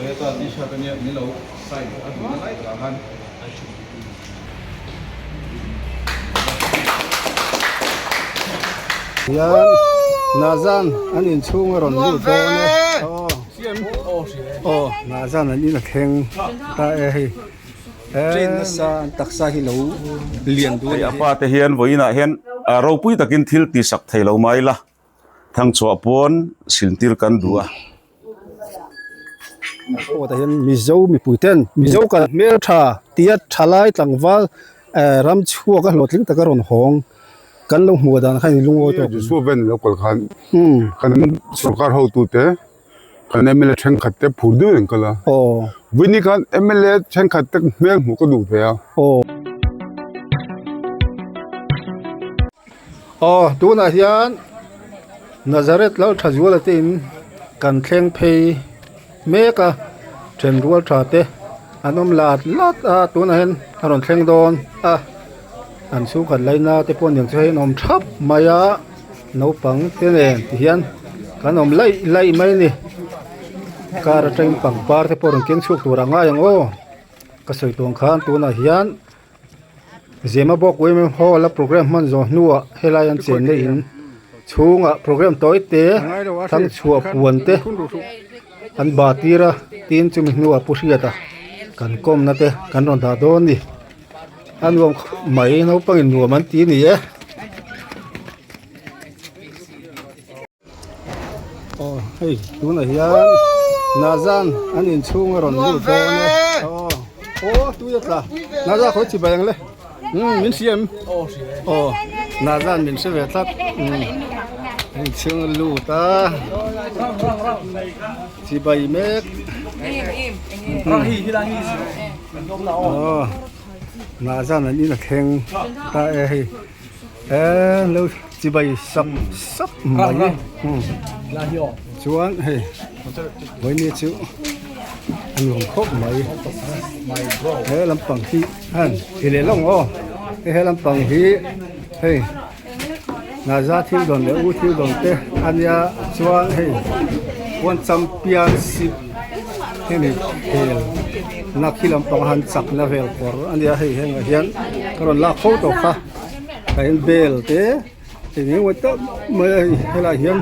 Toyota T-shirt ania min lo sign a duhna lai takah khan. Hian Nazan an inchhung a rawn lut dawn e aw Nazan an in a thleng ta e hei e nasa an taksa hi lo lian duh a ni A pa te hian vawiinah hian ropui takin thil tihsak thei lo mai la. Thangchhuah pawn siltir kan duh a. Aw tah hian Mizo mipui ten Mizo kan hmeltha tia thalai tlangval ram chhuak a hlawhtling taka rawn hawng kan lo hmuh dan khan i lungawi tawk. Joshua Van lo kal khan kan sorkar hotute kan mla thenkhat te phur deuhin an kal a. Vawini khan mla thenkhat te hmel hmuh ka duh ve a. Aw tunah hian Nazareth lal tha zuala te in kan thleng phei mek a then rual tha te an awm lat lat a tunah hian a rawn thleng dawn a an chhungkhat laina te pawh aniang chu hei an awm thap mai a naupang te nen ti hian kan awm laih laih mai a ni car atangin pangpar te pawh rawn keng chhuak tur a ngai ang aw ka sawi tur ang khan tunah hian. Zemabawk Women Hall a programme hman zawh hnuah helai an chenna in chhungah programme tawi te thangchhuah puan te an bah tir a tin chumi hnuah pu hriata kan kawmna te kan rawn dah dawn a ni a nuam khawp mai naupangin nuam an ti a ni e. Aw hei tunah hian Nazan an inchhung a rawn lut dawn e aw aw tui a tla Naza khawi chi bai ang le umm min hria em aw Nazan min hre ve tlat umm inchhung a lut a chi bai mek aw Nazan an in a thleng ta e hei. Eee lo chibai sap sap mai chuan hei vawiini chu a nuam khawp mai he lampang hi han ti leh lawng aw hei he lampang hi hei naza thil dawn leh u thil dawn te a nia chuan hei one championship hemi khel na khi lampang han chakna vel kawr a nia hei hengah hian ka rawn lak fo tawh kha. Tah hian bel te eng eng tak mai a hei helaiah hian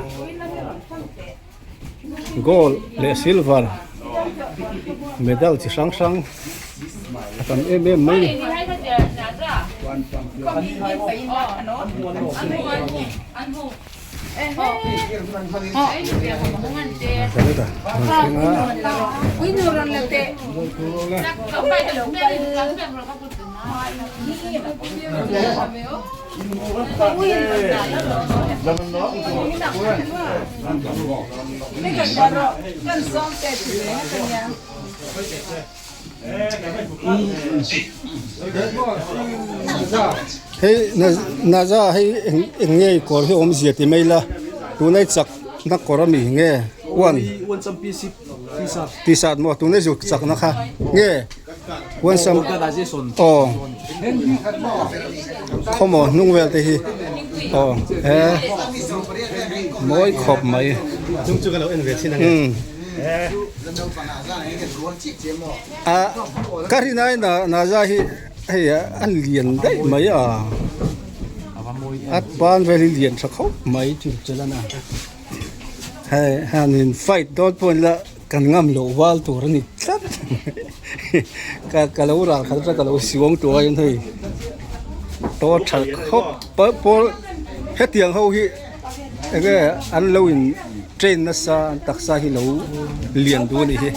gold leh silver medal chi hrang hrang a tam em em mai a ni. Hei naza hei eng nge kawr hi awmzia ti mai la tunai chak na kawr ami nge one t-shirt maw tunai zuk chak na kha nge one sam aw khawmaw hnung vel te hi aw he mawi khawp mai. A ka rin ai na naza hi hei a lian daih mai a a pan vel hi lian tha khawp mai chu chelana hei hianin fight dawn pawh ila kan ngam loh val tur a ni tlat ka ka lo ral khat atang ka lo suang tur a hei tawt tha khawp pawl hetiang ho hi. Enge an lo in train nasa an taksa hi lo lian duh anih hi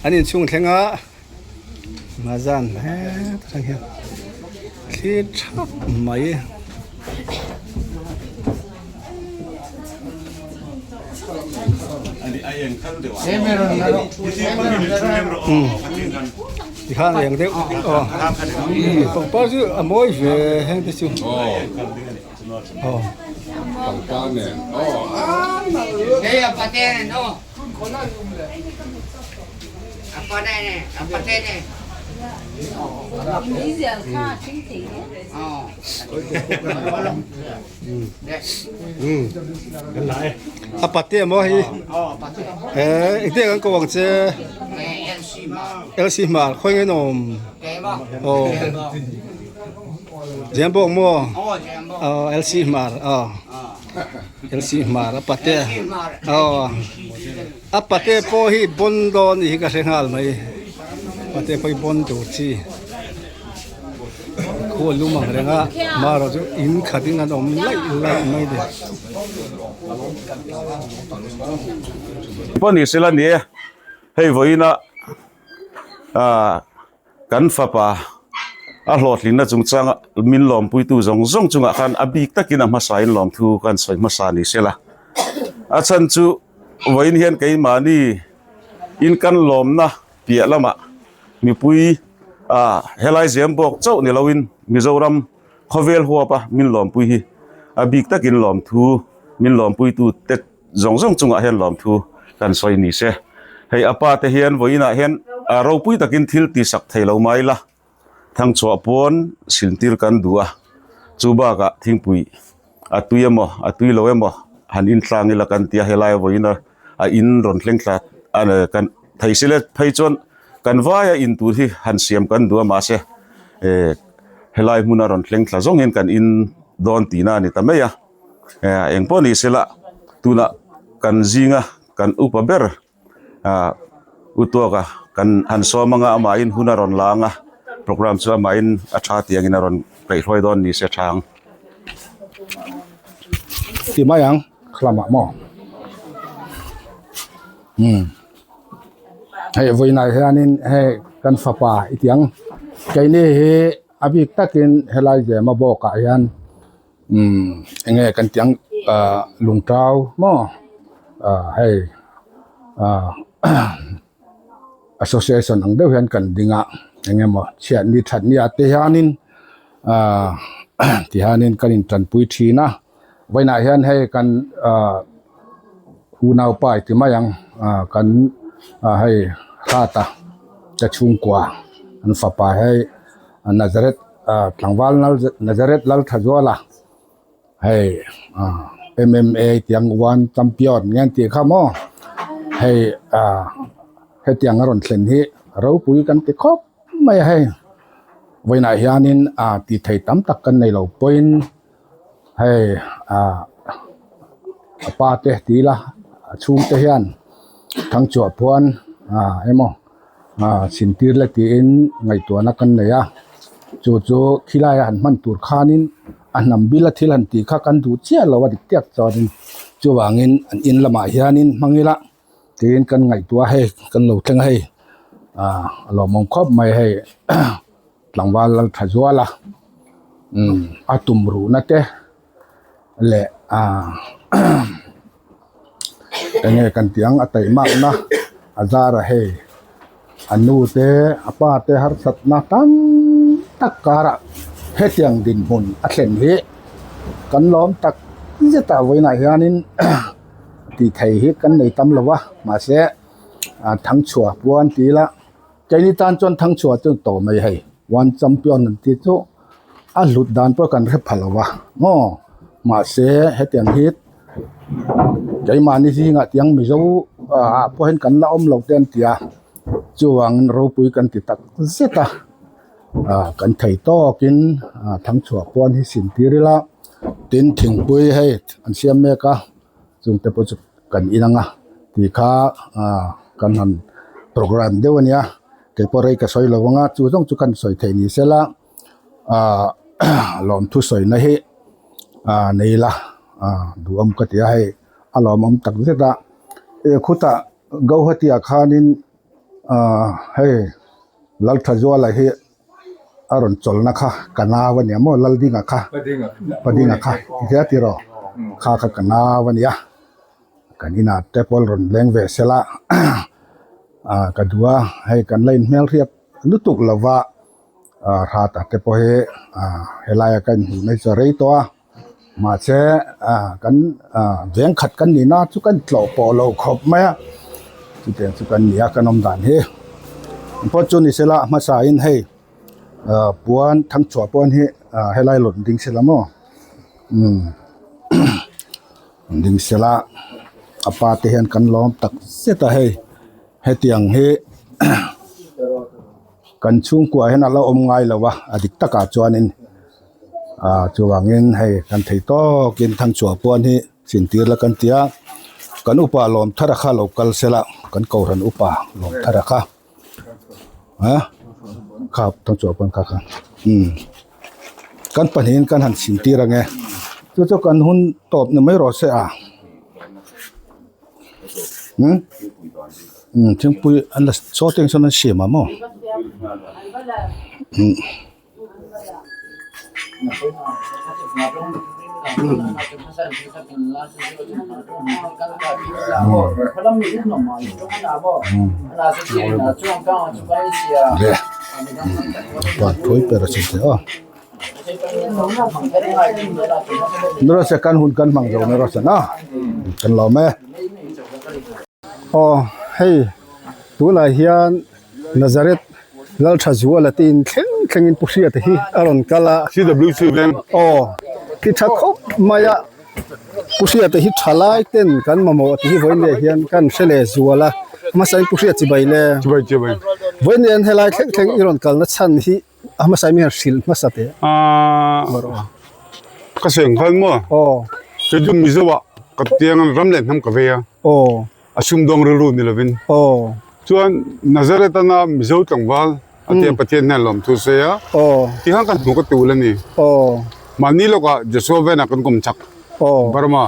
an inchhung thleng a mazan hetah hian thlir thap mai. Tikhan a eng deuh aw pangpar chu a mawi ve heng te chu. Aw. Pangpar nen aw. A pate maw hei eh engtin nge kan ko ang che LC Hmar khawi nge nawm aw Zembawk maw aw LC Hmar aw LC Hmar a pate aw a pate pawh hi bawn dawn tih hi ka hre nghal mai pate pawh hi bawn tur chi. Khual lum ang reng a marawh chu in khat in an awm laih laih mai a ni. Pawh ni sela ni e, hei vawiina ah kan fapa a hlawhtlinna chungchanga min lawmpuitu zawng zawng chungah khan a bik takin a hmasain lawmthu kan sawi hmasa ni sela. A chhan chu vawiin hian keimahni in kan lawmna piah lamah mipui ah helai zem bawk chauh ni loin Mizoram khawvel huapa min lawmpui hi a bik takin lawmthu min lawmpuitu te zawng zawng chungah hian lawmthu kan sawi ni se. Hei a pa te hian vawiinah hian ropui takin thil tisak thei lo mai la. Thangchhuah pawn siltir kan duh a, chu bakah thingpui a tui emaw a tui lo emaw han intlang ila kan ti a, helai vawiin a a in rawn thleng thla a kan thei si le phei chuan kan vaia in tur hi han siam kan duh a mahse eh helai hmuna rawn thleng thla zawngin kan in dawn tihna a ni ta mai a, eh engpawh ni sela tunah kan zinga kan upa ber. ah utuaka kan han sawm anga amahin hun a rawn la ang a programme chu amahin a tha tih angin a rawn kaihhruai dawn ni se tha ang. Ti mai ang khlamah maw umm hei vawiinah hianin hei kan fapa i ti ang keini hi a bik takin helai zema bawkah hian. Umm eng nge kan tih ang ahh lungtau maw ahh hei ahh association ang deuh hian kan ding a eng emaw chhiat ni that ni ah te hianin ahh ti hianin kan intanpui thin a vawiinah hian hei kan ahh unaupa i ti mai ang ahh kan ahh hei hrat a ka chhungkua an fapa hei Nazareth ah tlangval Nazareth Lalthazuala hei ah M_M_A tiang one champion nge an tih kha maw hei ah hetiang a rawn thlen hi ropui kan ti khawp mai a hei vawiinah hianin ah tih theih tam tak kan nei lo pawhin hei ah a pa te ti ila a chhungte hian thangchhuah phuan ah emaw. ah sintir la tiin ngaihtuahna kan nei a chu chu khilai a han hman tur khanin a hnam bil a thil han tih kha kan duh chiah lo a dik tiak chuanin chuvangin an in lamah hianin hmang ila tiin kan ngaihtuah a hei kan lo thleng a hei ah a lawmawm khawp mai hei tlangval lal tha zual a umm a tum ruhna te leh ah eng nge kan tih ang a taihmakna a zar a hei a nu te a pa te harsatna tam tak karah hetiang dinhmun a thlen hi kan lawm tak zet a vawiinah hianin tih thei hi kan nei tam lo va mahse ah thangchhuah puan ti ila keini tan chuan thangchhuah chu tawh mai hei one champion an tih chu a hlut dan pawh kan hre pha lo va maw mahse hetiang hi keimahni zingah tiang mizo ah pawh hian kan la awm lo te an ti a chuvangin ropui kan ti tak zet a ah kan thei tawkin ah thangchhuah puan hi sin tir ila tin thingpui hei an siam mek a chungte pawh chu kan in ang a tih kha ah kan han programme deuh a nia keipawh rei ka sawi lo ang a chu zawng chu kan sawi theih ni sela ah lawmthu sawina hi ah nei ila ah duhawm ka ti a hei a lawmawm tak zet a eh khutah Guwahati ah khanin ah hei Lalthazuala hi a rawn chawlhna kha ka nau a nia maw Laldinga kha Padinga kha i hria tiraw kha kha ka nau a nia kan inah te pawh rawn leng ve sela ah ka duh a hei kan la inhmelhriat lutuk lova ah hrat ah te pawh hi ah helaia ka inhmuh mai chu a rei tawh a mahse ah kan ah veng khat kan nih na chu kan tlawh pawh lo khawp mai a chutiang chu kan ni a kan awm dan hi. Pawh chu ni sela a hmasa in hei ah puan thangchhuah puan hi ah helai lawt ding sela maw umm ding sela a pa te hian kan lawm tak zet a hei hetiang hi kan chhungkua hian a la awm ngai lo a a dik takah chuanin ah chuvangin hei kan thei tawkin thangchhuah puan hi. Chintir la kan ti a, kan upa lawm thar a kha lo kal sela, kan kohhran upa lawm thar a kha a kha thangchhuah pawn kha kha umm kan pahnihin kan han chintir ang e chu chu kan hun tawp ni mai rawh se a umm umm thingpui an la saw te ang sawn an siam a maw umm. Kan hun kan hmang zo na rawh se na kan lawm e. Aw hei tunah hian. Nazareth Lalthazuala te in thleng thlengin Pu Hriata hi a rawn kal a. CWC veng. Aw, ti tha khawp mai a. Pu Hriata hi tha lai ten kan mamawh tih hi vawiin leh hian kan hre leh zual a. Hmasa in Pu Hriat chibai le. Chibai chibai. Vawiin leh hian helai thleng thleng i rawn kalna chhan hi a hmasa in mi han hrilh hmasa teh. Aaa, ka sawi ang khan maw? Aw. Kei chu Mizo ah ka tiang ram leh hnam ka vei a. Aw. A sumdawng rilru ni lovin. Aw. Chuan Nazareth ana Mizo tlangval a tia Pathian hian lawmthu sawi a. Aw. Tikhan kan hmu ka tul a ni. Aw. Mahni lawkah Joshua Vena kan kawm chak. Aw. Burma,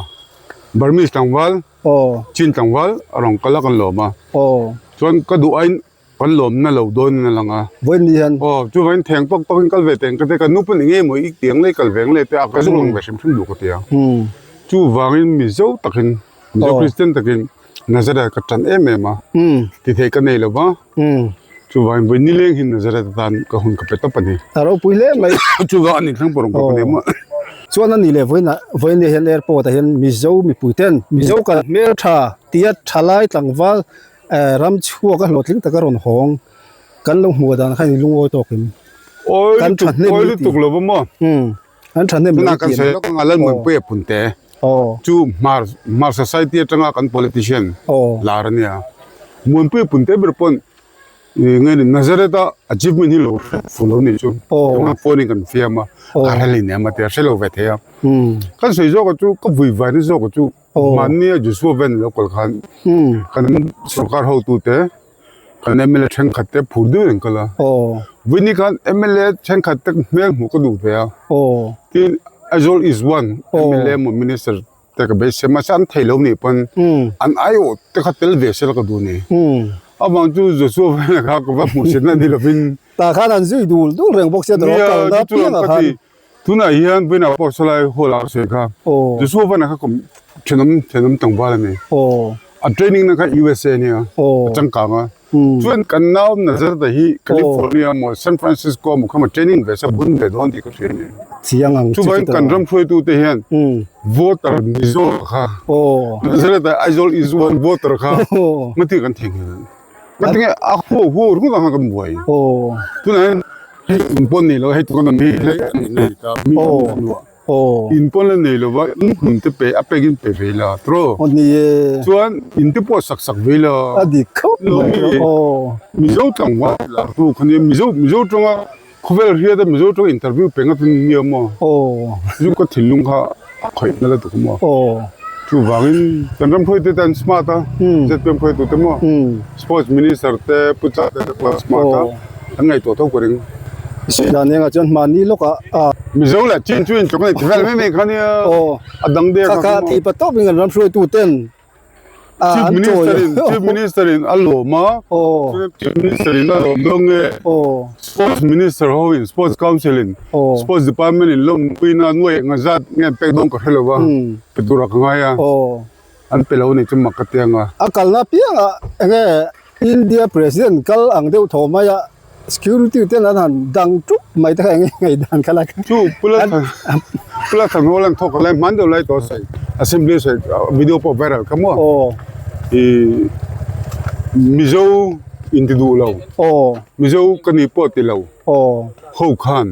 Burmese tlangval, Aw. Chin tlangval a rawn kal a kan lawm a. Aw. Chuan ka duh aiin kan lawmna lo dawn in a lang a. Vawiin ni hian. Aw, chuvangin theng pawk pawkin kal ve teng ka ti, ka nu pawn eng nge maw i tiang leh kal ve ang leh te a ka zuk lang ve hrim hrim duh ka ti a. Chuvangin Mizo takin, Mizo Kristian takin Nazareth ka tan em em a, ti thei ka nei lo va, chuvangin vawiin nileng hi Nazareth atan ka hun ka pe tawp a ni. A ropui hle mai. Chuvang a ni thleng pawh rawn kawp a ni maw. Chuan a ni leh vawiin ah, vawiin ni hian airport ah hian Mizo mipui ten Mizo kan hmeltha tia thalai tlangval Ram chhuak a hlawhtling taka rawn hawng kan lo hmuh dan kha in lungawi tawk em? Kan tha hnem i ti. Lutuk lo va maw? Kan tha hnem lo i ti. Tunah kan sawi lawk anga Lalmuanpuia Punte chu Hmar Hmar Society atanga kan politician lar a nia. Muanpuia Punte ber pawn nge ni Nazareth a achievement hi lo hre fu lo nih chu. Tunah phone in kan fiam a, ka hre hleinem a ti a, hre lo ve thei a. Kan sawi zawk a chu ka vui vaina zawk a chu Mahnia Joshua Van lo kal khan kan sorkar hotute kan mla thenkhat te phur deuhin an kal a. Vawiin khan mla thenkhat te hmel hmuh ka duh ve a. Tin Aizawl is one mla emaw minister te ka beisei mahse an thei lo nih pawn an aiawh te kha tel ve sela ka duh a ni. Avang chu Joshua Van kha ka va hmuh chhiatna ni lovin. Tah khan an zui dul dul reng bawk sia dawr kalna piangah khan. Tunah hian Vawiinah pawh sawlai hall ah ka sawi kha. Joshua Van-a kha kum thenawm thenawm tlangval a ni. A training na kha USA a nia, a changkang a. Chuan kan nau Nazareth-a hi California emaw San Francisco emaw kha maw training ve se bun ve dawn tih ka hria a ni. Chuvangin kan ram hruaitute hian voter Mizo kha Nazareth-a Aizawl is one voter kha ngati kan theihnghilh. Ngatinge a huau huau ringawt ang khan kan buai. Tunah hian hei in pawn nei lo hei tu kan awm hi hei an nei ta mi an luah in pawn la nei lova in hmun te pe a pek in pe ve la tiraw chuan in te pawh sak sak ve la a dik khawp mai Mizo tlangval lar tu kha nia Mizo Mizo tawnga khawvel hriata Mizo tawnga interview pe ngat in nia maw chu ka thinlung kha a khawih nala tuk maw chuvangin kan ram hruaitute an smart a zpm hruaitute maw sports minister te pu chate te pawh an smart a an ngaihtuah tho ka ring. Dan engah chuan hmanni lawkah a. Mizo leh chin chu intluk a ni ti vel mai mai kha nia a dang der kha kha tih pa tawp in kan ram hruaitu ten Chief Minister in Chief Minister in a lawm a Chief Minister in a lawm dawn nge Sports Minister ho in Sports Council in Sports Department in lawmpuina nuai eng zat nge an pek dawn ka hre lo va pe tura ka ngai a an pe lo a ni chu mak ka ti ang a. A kalna piangah enge India President kal ang deuh thaw mai a Security ten an han dang tuk mai te kha eng nge dan kha lai Chu Pula Than Hall an thawk lai hman deuh lai tawh sawi Assembly sawi video pawh viral kha maw I Mizo. inti duh lo. Mizo ka ni pawh ti lo. Ho khan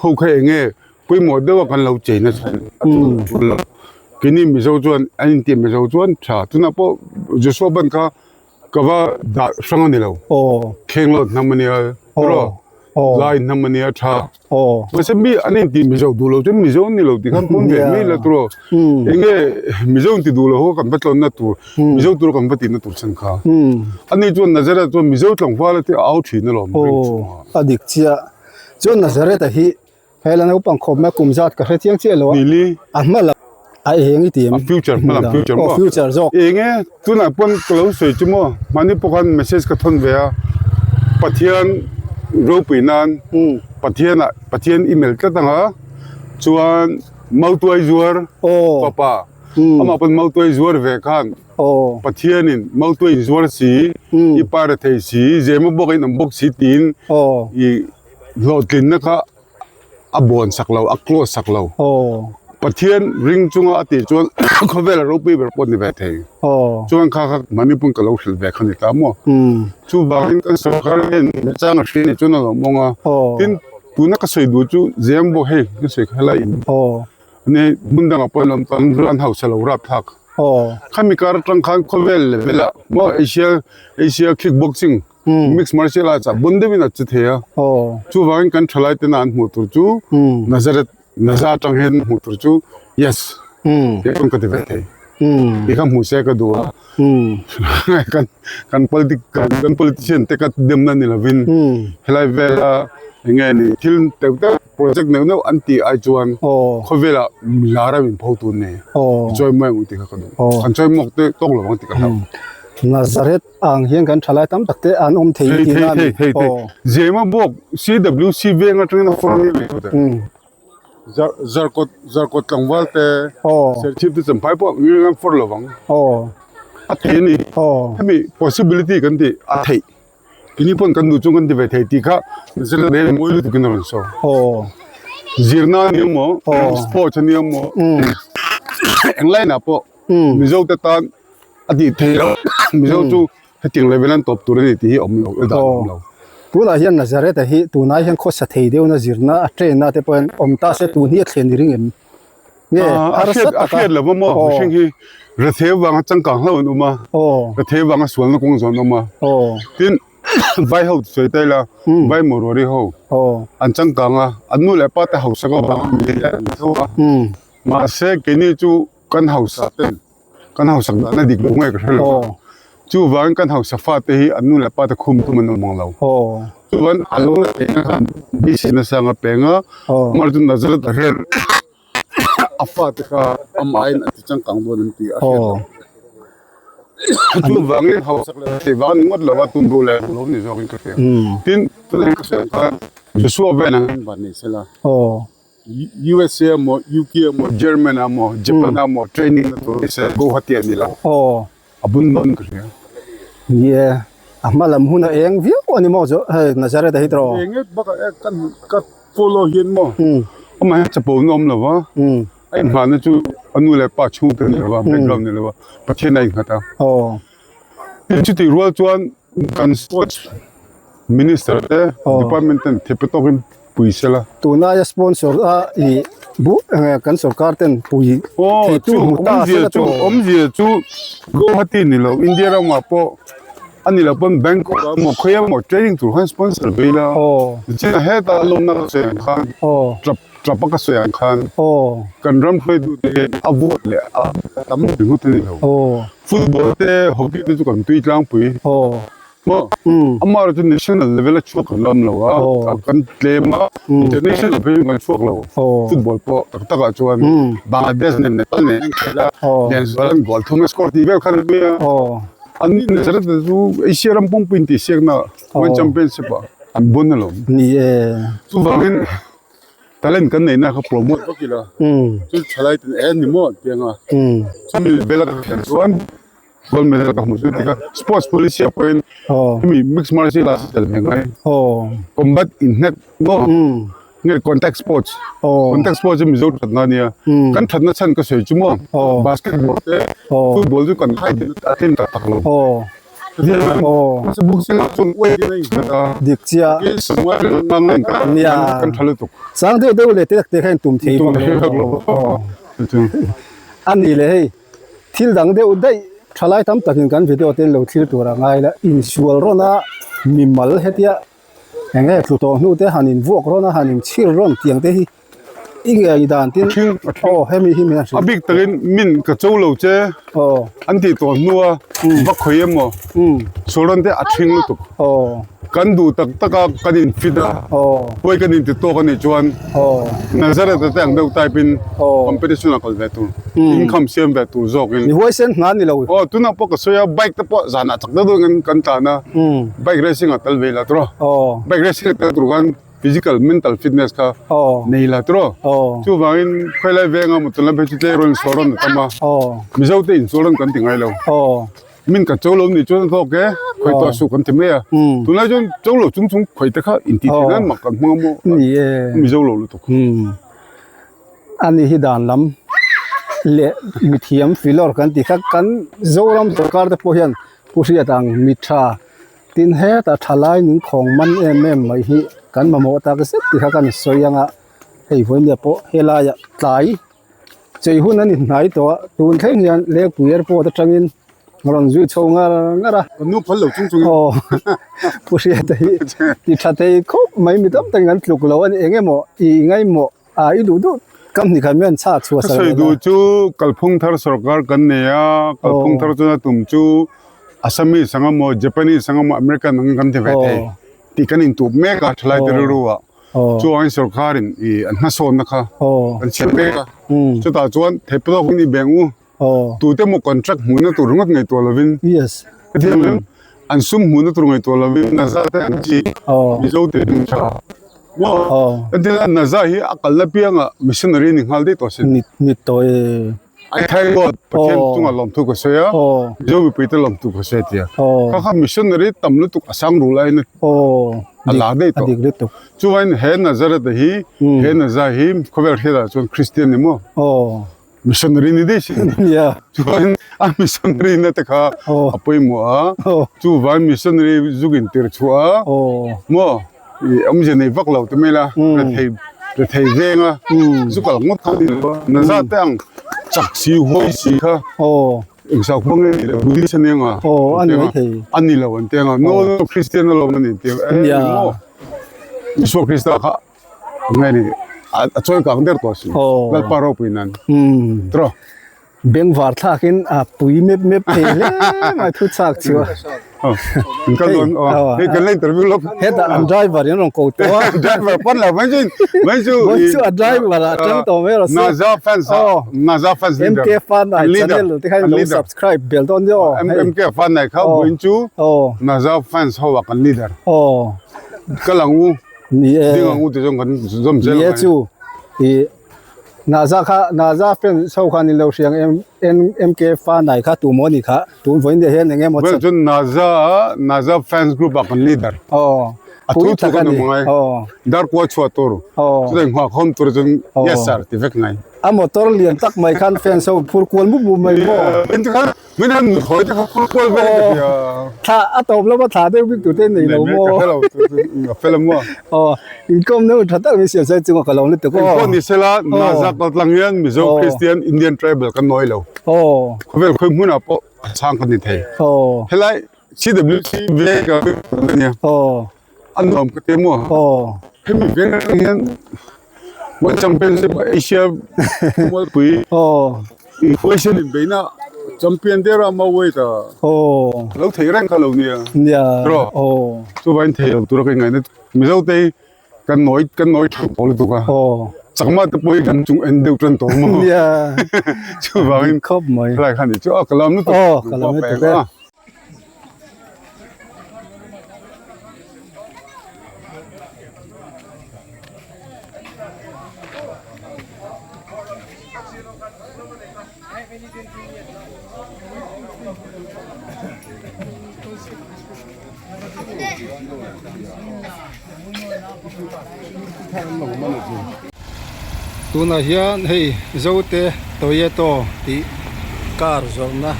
ho kha eng nge pawimawh deuh a kan lo chei na chhan a tul lo. Keini Mizo chuan an inti Mizo chuan tha tunah pawh Joshua ban kha Ka va dah hrang a ni lo. Kheng lo hnam a nia tiraw? Lai hnam a nia tha. Mahse mi an inti Mizo duh lo chuan Mizo an ni lo tih khan pawn ve mai la tiraw? Enge Mizo inti duh lo ho kan va tlawnna tur, Mizo tura kan va tihna tur chhan kha. Ani chuan Nazareth chuan Mizo tlangval a ti a au thin alawm ring chhungah. A dik chiah. Chuan Nazareth a hi He la naupang khawp mai kum zat ka hre chiang chiah lo a. Nili. A hma lam a eng i ti em? A future hma lam future maw? Aw future zawk. Eng e, tunah pawn ka lo sawi chu maw, mahni pawh khan message ka thawn ve a, Pathian ropui nan Pathian ah Pathian i melh tlat ang a, chuan mautuai zuar fapa amah pawn mautuai zuar ve khan Pathian in mautuai in zuar si, i pa rethei si, zema bawk a in awm bawk si tiin i Hlawhtlinna kha a bawn sak lo, a close sak lo. Pathian ring chunga a tih chuan khawvel a ropui ber pawh ni ve thei. Chuan kha kha mahni pawn ka lo hrilh ve kha ni ta maw. Chuvangin kan sorkar hian chang a hria nih chuan a lo mawng a. Tin, tuna ka sawi duh chu zeng bawk hei ka sawi kha helai in. Ni hmun dangah pawh an awm tawh an an hausa lo rapthlak. Khami kar atang khan khawvel level ah maw Asia Asia kick boxing mix martial arts ah bun deuhin a che thei a. Chuvangin kan thalai tena an hmuh tur chu Nazareth Naza atang hian hmuh tur chu yes tih pawn ka ti ve thei. Ti kha hmuh se ka duh a. Kan kan politic kan politician te ka demna ni lovin helai vela eng nge ni thil deuh deuh Project neuh neuh an tih ai chuan khawvelah lar a min pho tun nei. Chawi mawi ang tih kha ka duh. Kan chawi mawk te tawk lo ang tih ka hlau. Nazareth ang hian kan thalai tam tak te an awm thei tih na a ni. Thei thei thei. Zema bawk CWC veng atangin a form em em te. Zarkawt Zarkawt tlangval te Serchhip te champhai pawh an for lo vang. A thei a ni. Hemi possibility kan tih a theih. Tini pawn kan duh chung kan ti ve thei tih kha zirna leh mawi lutuk in a rawn sawi. Zirna a ni emaw, sports a ni emaw, eng line ah pawh Mizo te tan a tih theih loh. Mizo chu hetiang level an tawp tur a ni tih hi a awm lo, a dan a awm lo. Tunah hian Nazareth a hi tunai hian khawsa thei deuhna zirna a train na te pawh hian awm ta se tun hi a thlen i ring em? Nge harsa taka. A hriat lo va maw mihring hi rethei avanga changkang hlauh an awm a, rethei avanga sualna kawng zawn an awm a. Tin, vai ho sawi ta ila, vai Mawruari ho an changkang a, an nu leh pa te hausak avanga mi an tho a. Mahse keini chu kan hausa ten Kan hausak dan a dik lo nge ka hre lo a, chuvangin kan hausa fate hi an nu leh pate khum tum an awm ang lo. Chuan a lo la theihna khan beiseina sang a peng a, amah chu Nazareth ah hian a fate kha amahin a ti changkang dawn an ti a hriat loh. Chuvangin hausak leh theih vang a ni ngawt lo a, tum ruh leh lo ni zawkin ka hria. Tin, tunah ka sawi ang khan Joshua ven ang hian van nei sela. USA emaw UK emaw German emaw Japan emaw training na tur nise Guwahati a ni lo. Aw. A bun dawn ka hria. Ni e, a hma lam hun a eng viau a ni maw chu hei Nazareth a hi tawh. Eng e bakah e kan ka follow hian maw amah hian chapo na awm lo va, a inhmanna chu a nu leh pa chhungte ni lo va, background ni lo va, Pathian a innghat a. Aw. Chutih rual chuan kan sports minister te department ten thepe tawkin pui sela. Tunlaia sponsor a i bu kan sorkar ten pui thei tu hmu ta sela chu awmzia chu Guwahati ni lo India ramah pawh a ni lo pawn Bangkok ah emaw khawi emaw training tur khan sponsor ve ila chin heta lawmna ka sawi ang khan tap tap a ka sawi ang khan kan ram hruaitute hian a vote leh a tam ringawt a ni lo. Football te hockey te chu kan tui tlangpui maw amaherawhchu chu national level a chhuak kan awm lo a kan tlem a international phei chu kan chhuak lo football pawh tak tak ah chuan Bangladesh nen Nepal nen an inkhel a Lianzual an goal thum a score tih vel khan an nui a an ni Nazareth te chu Asia ram pumpui intih siakna World Championship ah an bun alawm chuvangin Talent kan neihna kha promote vak ila chu thalai ten e ni maw tih anga chumi level a ka thlen chuan gold medal ka hmu chu ti kha sports policy ah pawhin hemi mixed martial arts a tel ve ngai combat inhnek maw nge contact sports contact sports chu mizo thatna ania kan thatna chhan ka sawi chu maw basketball te football chu kan khai a tlem tak tak lo. Aw. Dik chiah. Nia. Sang deuh deuh leh te tak te kha in tum thei vak lo. Aw. A ni leh hei thil dang deuh daih thalai tam takin kan video te lo thlir tur a ngai la insual rawn a mimal hetia eng nge tlu tawh hnu te han invuak rawn a han inchhir rawn tiang te hi i ngei dan tin aw hemi hi min a hrilh a bik takin min ka cho lo che aw an tih tawh hnua va khawi emaw sual rawn te a thing lutuk aw kan duh tak tak a kan in fit a huai kan in ti tawk a nih chuan Nazareth te ang deuh type in competition a kal ve tur income siam ve tur zawk in mi huaisen hna ni lo aw tunah pawh ka sawi a bike te pawh zanah chak deuh deuh in kan tlan a bike racing a tel ve la tawh bike racing a tel tur khan physical mental fitness kha nei la tawh chuvangin khawilai venga motor lam phei chu tlem rawn saw rawn a tam a Mizo te insual kan ti ngai lo. Min ka cho lo nih chuan zawk e, khawi tawh suh kan ti mai a. Tunlai chuan cho lo chung chung khawi te kha intih theih nan mak kan hmang a maw? Ni e. Mizo lo lutuk. A ni hi dan lam leh mithiam filawr kan tih kha kan Zoram sorkar te pawh hian Pu Hriat ang mi tha tin hetah thalai ning khawng man em em mai hi kan mamawh tak zet tih kha kan sawi ang a, hei vawinia pawh helaiah tlai Chei hun an inhnai tawh a, tun thleng hian Lengpui Airport atangin rawn zui chho ngar ngar a. Kan nu phal lo chung chungin. Aw, Pu Hriata hi ti tha thei khawp mai mi tam takin an tluk lo a ni. Eng emaw i ngaimawh a i duh duh kam hnih khan mian chhak chhuah Ka sawi duh chu kalphung thar sorkar kan nei a, kalphung thar chuan a tum chu Assamese ang emaw Japanese ang emaw American ang kan ti ve thei tih kan intup mek a thalai te rilru ah. Chuangin sorkarin ih an hmasawnna kha an chhiat mek a, chutah chuan theihpawh hun i beng u, tute emaw contract hmuhna tur ringawt ngaihtuah lovin hetiang an sum hmuhna tur ngaihtuah lovin Naza te an chi Mizo te an tha maw entirna Naza hi a kalna piangah missionary ni nghal daih tawh a sin. I thank God Pathian chungah lawmthu ka sawi a, Mizo mipuite lawmthu ka sawi tia. Kha kha missionary tam lutuk a sang rul aiin a la daih tawh. Chuvain he Nazareth hi, he Naza hi khawvel hriatah chuan Christian ni maw? Missionary ni daih si. Chuan a missionary na te kha a pawimawh a, chuvain missionary zuk intir chhuah a maw? I awmzia nei vak lo te mai la, rethei rethei veng a, zu kal ngawt kha ni lo a, naza te ang chak si huai si kha engsa khua nge ni le Buddhist a ni ang a, a ni lo an ti ang a, no no Christian alawm a ni an ti ang a, e ni maw Isua Krista kha nge ni a chawi kang der tawh a si, Lalpa ropui nan tiraw. Bengvar thlakin a pui mep mep thei hle mai thu chak chu a. Kan kal dawn aw. Hei kan la interview lawk. Hetah an driver in rawn ko tawh a. Driver pawn lo mai chu mai chu. Mai chu a driver a tang tawh mai rawh se. Naza fans a Naza fans leader. MK Fanai channel te khan lo subscribe bel dawn nia aw. MK Fanai kha buin chu Naza fans ho a kan leader. Aw. Kal ang u. Ni e. Ding ang u ti zawng kan zawm zel. Ni e chu. I Naza kha Naza fans ho khan in lo hriang em MK Fanai kha tu maw ni kha tun vawiin te hian eng emaw Well chuan Naza Naza fans group ah kan leader aw a thu thu kan awm angai dar kua chhuah tur chutah inghah khawm tur chuan yes sir ti vek ngai a motor lian tak mai khan fans ho phur kual mup mup mai maw en te khan Min han hawi te kha phur kual vel ka ti a. Thla a tawp lova thla deuh bik tur te nei lo maw. Ka hre lo a fel ang maw. Aw inkhawm na hun tha tak min siam sai chunga ka lo lutuk aw. Inkhawm ni sela Naza kaltlang hian Mizo Christian Indian Tribal kan nawi lo. Aw. Khawvel khawi hmunah pawh a chhang kan ni thei. Aw. Helai CWC veng ka nia. Aw. A nuam ka ti maw. Aw. Hemi veng atang hian World Championship Asia Mualpui Aw. Asian inbeihna champion der a maw weight a. Aw. Lo thei reng kha lo nia. Nia. Tiraw. Aw. Chuvain thei lo tura ka ingaihna Mizo te hi kan nawi kan nawi tha tawh lutuk a. Aw. Chakma te pawh hi kan chung en deuh tan tawh maw. Nia. Chuvangin Khawp mai. Helai kha ni chu a ka lam lutuk. Aw ka lam lutuk e. Tunah hian hei Zote Toyota tih car zawrhna.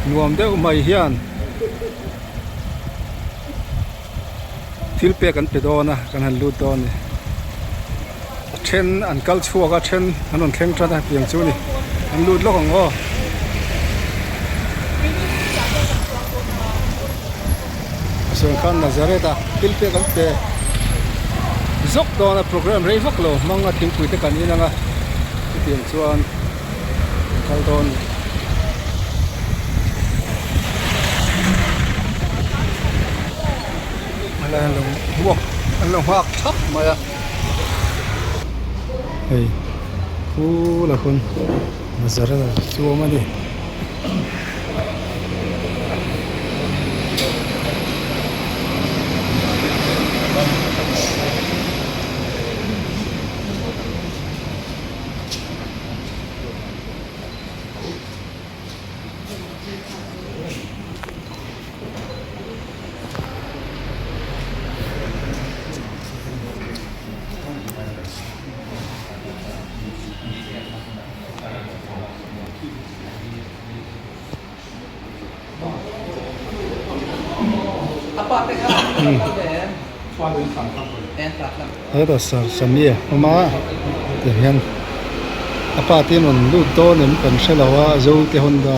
Nuam deuh mai hian thil pek an pe dawn a kan han lut dawn a ni. A then an kal chhuak a, a then an rawn thleng tan a tiang chu a ni. An lut lawk ang aw. Sawn khan Nazareth a thil pek an pe zawk dawn a program rei vak lo hmang a thingpui te kan in ang a chutiang chuan an kal dawn a ni. Helai an lo hmuak an lo nghak thap mai a hei khula khawn Nazareth a chuam a ni. Hetah Sammy a awm a tihian a pa te an rawn lut dawn em kan hre lo a Zote Honda.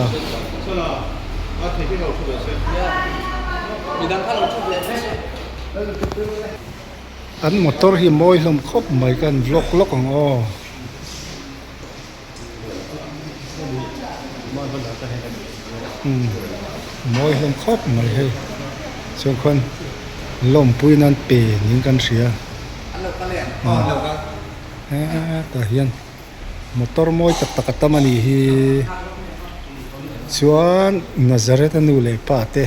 An motor hi mawi hlawm khawp mai ka han vlog lawk ang aw. Mawi hlawm khawp mai hei chuan khuan lawmpui nan pe niin kan hria hetah hian motor mawi tak tak a tam a nih hi chuan Nazareth a nu leh pa te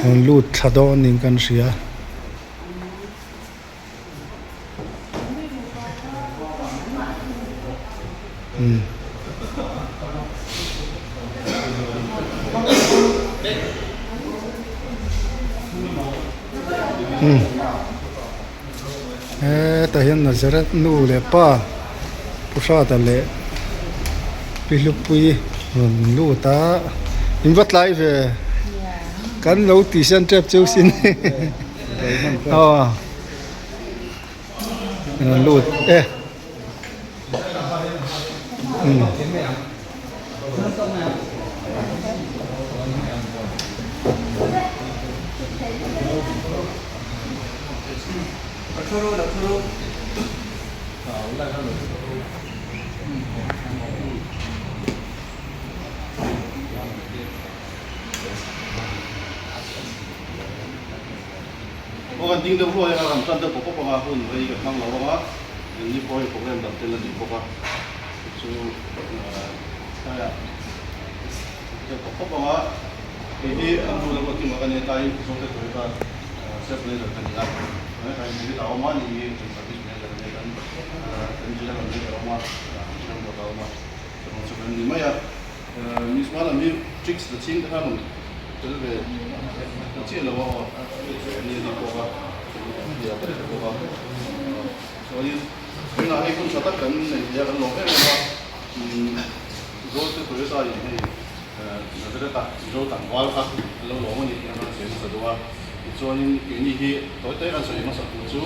rawn lut thla dawn niin kan hria. Hetah hian Nazareth nu leh pa Pu Hrata leh Pi Hlupuii rawn lut a in va tlai ve kan lo tih sian tep cheu sin. Aw an lut e umm. Aw kan ding deuh ruai a, kan tan deuh pawp pawp anga hun rei kan hmang lo anga engni pawh hei program dang tel a ni bawk a, chu chu tlaiah deuh pawp pawp anga kei hi an hnu lam a kimah ka nia tlaiin Zote Toyota sales manager ka ni a, tunah hian David a awm a ni hi kan service manager a nia kan kan general manager a awm a, general board a awm a, chuvang chu kan ni mai a. Miss Malam hi tricks la ching te khan rawn tel ve ta chiah lo a aw ni a ni bawk a nia ka ti bawk a chuanin tunah hei hun tha tak kan nei thei a kan lawm em em a Zote Toyota in hei Nazareth a Mizo tlangval kha an lo lawm a ni tih a rawn sawi hmasa duh a tichuanin keini hi tawi tawi kan sawi hmasa tur chu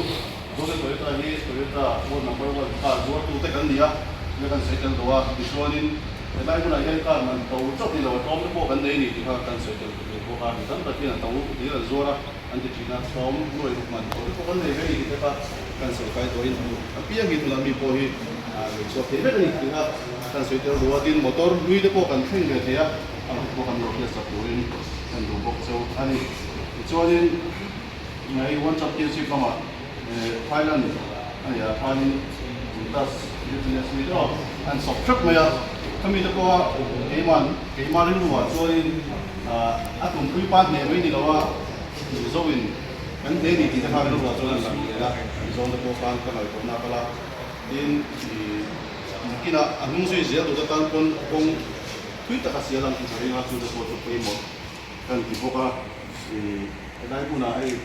Zote Toyota hi Toyota world number one car zuartute kan ni a tia kan sawi tel duh a tichuanin Helai hunah hian car man to chauh ni lo a tlawm te pawh kan nei a ni tih kha kan sawi tel ve bawk a, mi tam tak hian a to hlir an zuar a, an ti thin a, tlawm nuai ruk man to te pawh kan nei ve a ni tih te kha kan sawi kai tawh in a piang hi tunah mi pawh hi lei chhuak thei vek a ni tih kha kan sawi tel duh a, tin motor hlui te pawh kan thleng ve thei a, ang te pawh kan lo hriat sak turin kan duh bawk chauh a ni. Tichuanin hei World Championship lamah Thailand a ni a, khanin Juntas Fitness mi te aw an sawp hrep mai a, khami te pawha keiman keima rilruah chuanin a tumpui pa hneh mai ni lo a, Mizoin kan hneh ni tih te kha rilruah chuan an lang leh a, Mizo te pawh khan ka ngaihtuahna a kal a, tin nakinah a hnung zui zel tur te tan pawn kawng thui taka sial ang tih ka ring a, chu te pawh chu pawimawh kan ti bawk a, helai hmunah hei.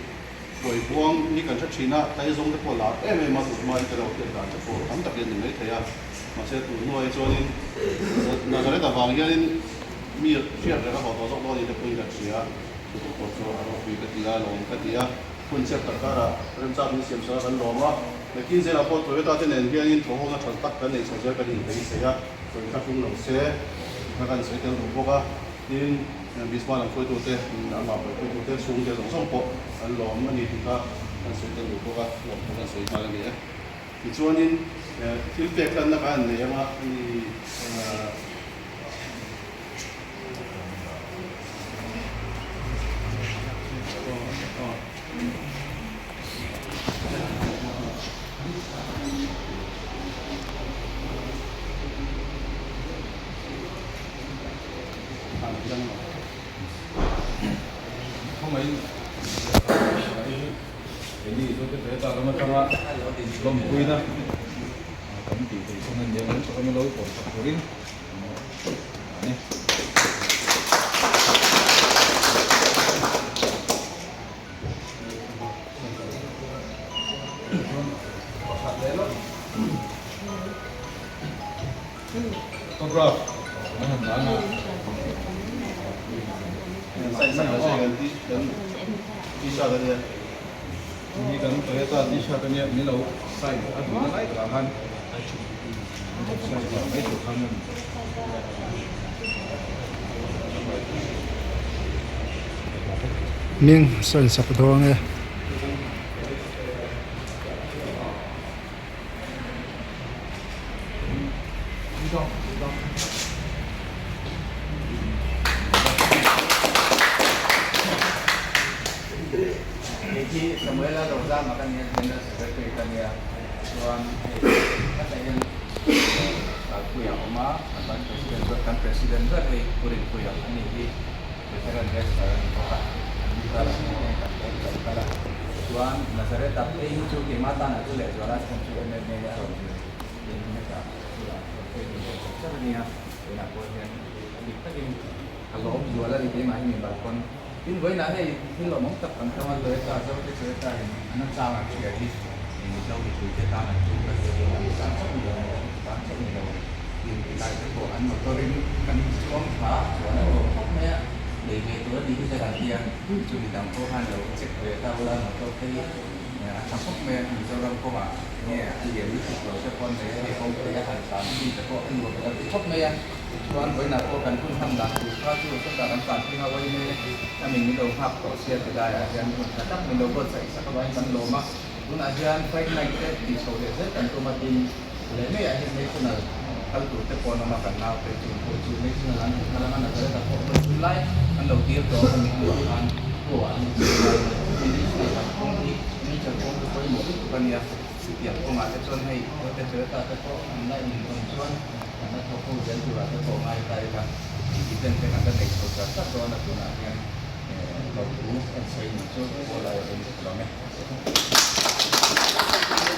Buai buang hi kan hre thin a, tlaizawng te pawh a lar em em a, tun hma in ka lo hriat dan te pawh tam takin a ni mai thei a, mahse tun hnuai chuanin Nazareth avang hianin Mi hriat reng a hlawh tawh zawk dawn ni te pawhin ka hria. Chu chu pawh chu a ropui ka ti a, lawm ka ti a. Hun chhiat tak karah remchang min siam sak a kan lawm a. Nakin zelah pawh Toyota te nen hianin thawhhawkna tha tak kan nei chho zel kan inbeisei a, sawi kha hlung lo se kha kan sawi tel duh bawk a. Tin, Bisma lam hruaitute, amah buaipuitute, chhungte zawng zawng pawh an lawm a ni tih kha kan sawi tel duh bawk a, lawm pawh kan sawi nghal a ni e. Tichuanin thil pek hlanna kha an nei ang a, ani. Hming sawn sak dawn e. Hei hi Samuela Rozama ka nia, General Secretary ka nia. Chuan hei hetah hian Kalpuia a awm a, kan Vice President ber, kan President ber hei Pu Rinpuia a ni hi Veteran Wrestler a ni bawk a, an ni karah hian heng kan pawl kan kal a. Chuan Nazareth-a phei hi chu keimah tanah chu lehzuala chhan chu MMA a rawn zir in hetah bulah rawn phei dun deuh char char a nia, tunah pawh hian a dik takin ka lawm zual a ni keimah hi mi balkon. Tin vawiinah hei thil lawmawm tak kan tawng a, Toyota, Zote Toyota in an achang an hria hi Mizo mipuite tan an tum ka ti a, an tan chauh ni lo, tan chauh ni lo tin tilai te pawh an motor in kan chuang thla chuan a nuam khawp mai a, nei ve tur a ni hi te kan ti a, chu midang pawh khan lo check ve ta ula motor te hi a tha khawp mai a, Mizoram kawngah nge a lian lutuk lo te pawh an nei a, hei kawngpui a han tlan chi te pawh a nuam ka ti khawp mai a. Chuan vawiinah pawh kan hun hman dan tur kha chu chutah kan tlanpui ngau a email lamin min lo nghak tawh sia ti laiah hian hun tha tak min lo buatsaih sak avangin kan lawm a. Tunah hian Fight Night te tih chho leh zel kan tum a tin leh maiah hian National kal tur te pawh an awm a kan nau te chung pawh chu National an hmuh khalanga Nazareth-a pawh hmun hun lai an lo tir tawh a mi hnuah khan Goa an inchhung lai hi National kan kawng hi Major kawng chu pawimawh lutuk a nia. Chutiang kawngah te chuan hei Hote Toyota te pawh an la inrawn chuan kan la thawk ho zel turah te pawh ngai ta ila tih event te kan la nei chho char char dawn a tunah hian lo thu en sawi ni chu pawl ai awm ka lawm e.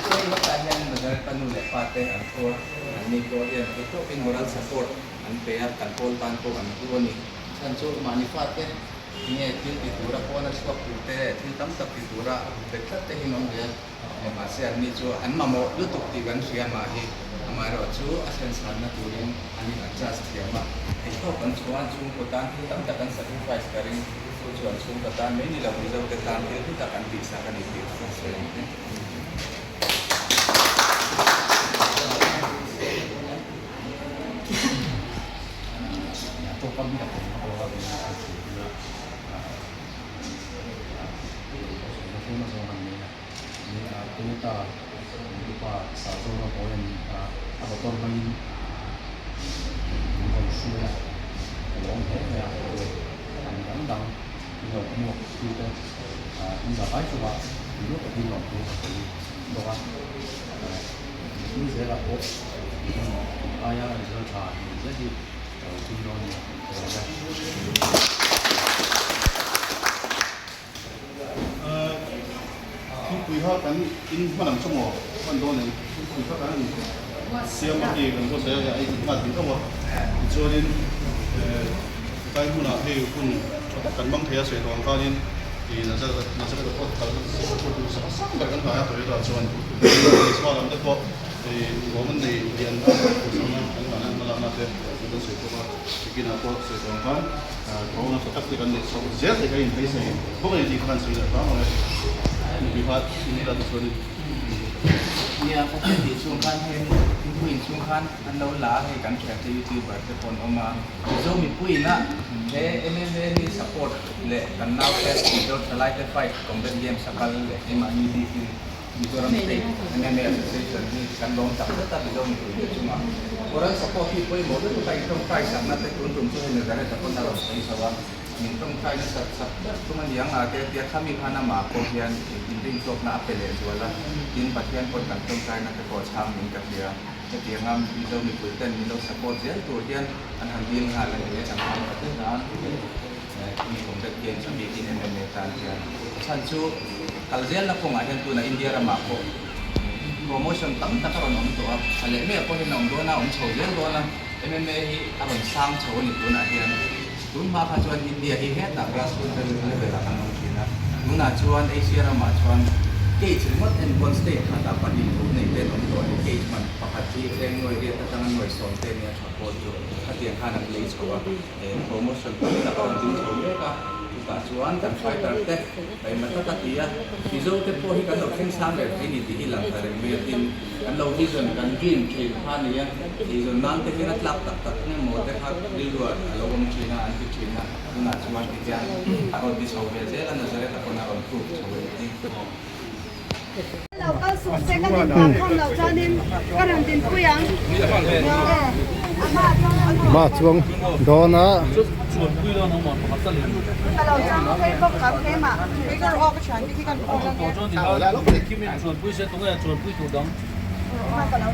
Chuan hetah hian Nazareth pa nu leh pa te an thu a, an ni pawh hian theih tawpin moral support an pe a, kan pawl tan pawh an hlu a ni. Chhan chu mahni fate nge thil ti tura pawn a chhuak tur te thil tam tak ti tura a hmu bet tlat te hi an awm ve a. Mahse an ni chu an mamawh lutuk tih kan hria mah hi amaherawh chu a thlen chhanna turin an in adjust thiam a, theihtawp an chhuah an chhungkaw tan thil tam tak an sacrifice ka ring, chu chu an chhungkaw tan mai ni lo Mizo te tan thil hlu tak an tihsak a ni tih ka sawi ang e. Toyota upa Sazawra pawhin a motor hmangin min rawn hruai a, ka lawm hle mai a, an dang dang min lo hmuak tu te in za vai chungah tui takin lawmthu ka sawi bawk a, tin zelah pawh aia result tha nei zet hi ka lo tum dawn a ni ka lawm e. Thingpui kha kan in hman ang chu maw hman dawn em thingpui kha kan siam a hei kan buatsaih a ei nghal thei tho a tichuanin tlai hmunah hei hun tha tak kan hmang thei a sawi tawh ang khanin ih Nazareth pawh kal duh sak sang ber kan hnai a Toyota chuan Isua lam te pawh. Hei lawm an nei lian a, duhsakna kan ngah na hmalakna te chu kan sawi bawk a, nikinah pawh sawi tawh ang khan thawhna tha tak te kan neih chhoh zel theih kha inbeisei bawk a ni tih kha kan sawi leh hram ang e. Nupui kha in ila te chuanin. Nia, Pathian tih chhung khan hei mipui inchhung khan an lo la a, hei kan thiante youtuber te pawh an awm a, Mizo mipuiin a he MMA hi support leh kan naute Mizo thalaite fight combat games a kal leh keimahni bikin Mizoram State MMA Association hi kan lawm tak zet a, Mizo mipuite chungah moral support hi pawimawh lutuk a, intawngtai sakna te tun tum chu hei Nazareth-a pawn a rawn sawi chho a, min tawngtai nasat sak ber tum a ni ang a, te tia khami khan amah pawh hian inrintawkna a pe leh zual a, tin Pathian pawn kan tawngtaina te pawh a chhang niin ka hria. Hetianga Mizo mipuiten min lo support zel tur hian an han dil nghal a ni e, kan hmang ta zet a. Khi Combat Games a bikin MMA tan hian a chhan chu kal zelna kawngah hian tunah India ramah pawh promotion tam tak a rawn awm tawh a, a leh meuh pawh hian a awm dawn a, a awm chho zel dawn a, MMA hi a rawn sang chho a ni tunah hian. Tun hma kha chuan India hi hetah grassroots level ah kan awm thin a, tunah chuan Asia ramah chuan cage ringawt en pawn state khatah pahnihthum nei te an awm tawh a ni, cage man pakhat hi eng nuai riat atanga nuai sawm te nia tha pawl chu khatiang khan an lei chho a. He promotion tam tak a rawn ding chho mek a, chutah chuan kan fighter te taima tak a ti a, Mizo te pawh hi kan lo thleng sang reng thei ni tih hi lang ta reng mai a, tin kan lo vision kan dream thin kha a ni a, eizawn nan te hian a tlak tak tak eng emaw te kha rilru ah a lo awm thin a, an ti thin a, tunah chuan ti hian a rawn ti chho ve zel a, Nazareth a pawn a rawn prove chho e tih. Lo kal suh se kan indah khawm loh chuanin ka rawn dinpui ang. Ma chuang dawn a. Ka lo chang phei bawk ang keimah. Ka lo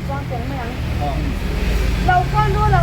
chuang tel mai ang. Lo kal lu lo.